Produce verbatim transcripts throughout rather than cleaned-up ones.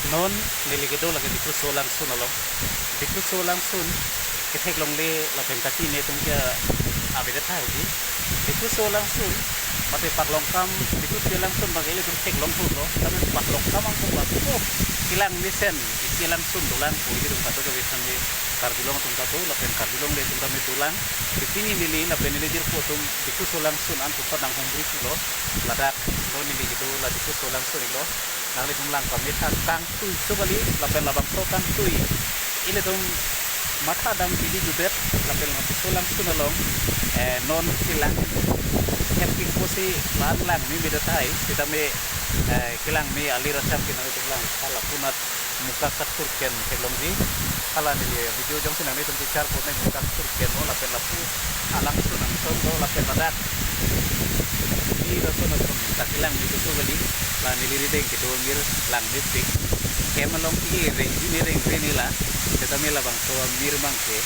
Non neli kedo lake Diphu Solang Sun along. Diphu Solang Sun ketheklongle lapen kachini atum ke avedet tahai di. Diphu Solang Sun mate Paklongkam, Diphu Solang Sun bang ilitum theklong thulo. Tapi Paklongkam angko ba ko kelang mesen isi alangsun dolang pu ilitum kadokave tame Karbi Anglong atum ta do lapen Karbi Anglong le atum tame dolang. Pini neli lapen neli jirpo atum Diphu Solang Sun an pupat nanghumri pulo. Ladak non neli kedo la Diphu Solang Sun lo. Nanglitum lang pame tha kangtui so kali lapen labangso kangtui ilitum matha dam pili judet lapen la Diphu Solang Sun along, eh, non kelang hepik pusi ban lang me medet tahai sitame, eh, kelang me ali racham ke nanglitum lang tha lapunat Muka Kathurken theklongji. Hala neli video jongsi nanglitum kecharpo ne Muka Kathurken lo lapen lapu alangsun angsong lo lapen ladak. Ni lason ason ta kelang me so kali, la neli rideng kedo mir lang mepik. Hem along ke rengji ne rengre ne la. Sitame labangso amir abang ke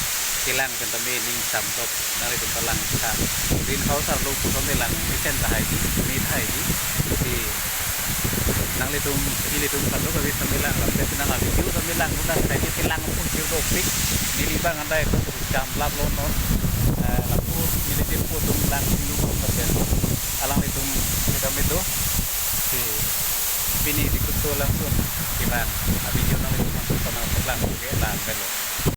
kelang pen tame ning samsot. Nanglitum ta lang tha. Green house arlo puson te lang mesen tahai di, me tahai di. Si nanglitum, ilitum kadokave tame lang, lapen nang a video tame lang, nang tahai di kelang pun sir dopik. Neli bang andai ko jam lap lo non. Eh, lapu neli jirpo atum lang singlu lapen alanglitum sitame do. Si pini Diphu Solang Sun kevan a video nanglitum pama lang ke lang belo.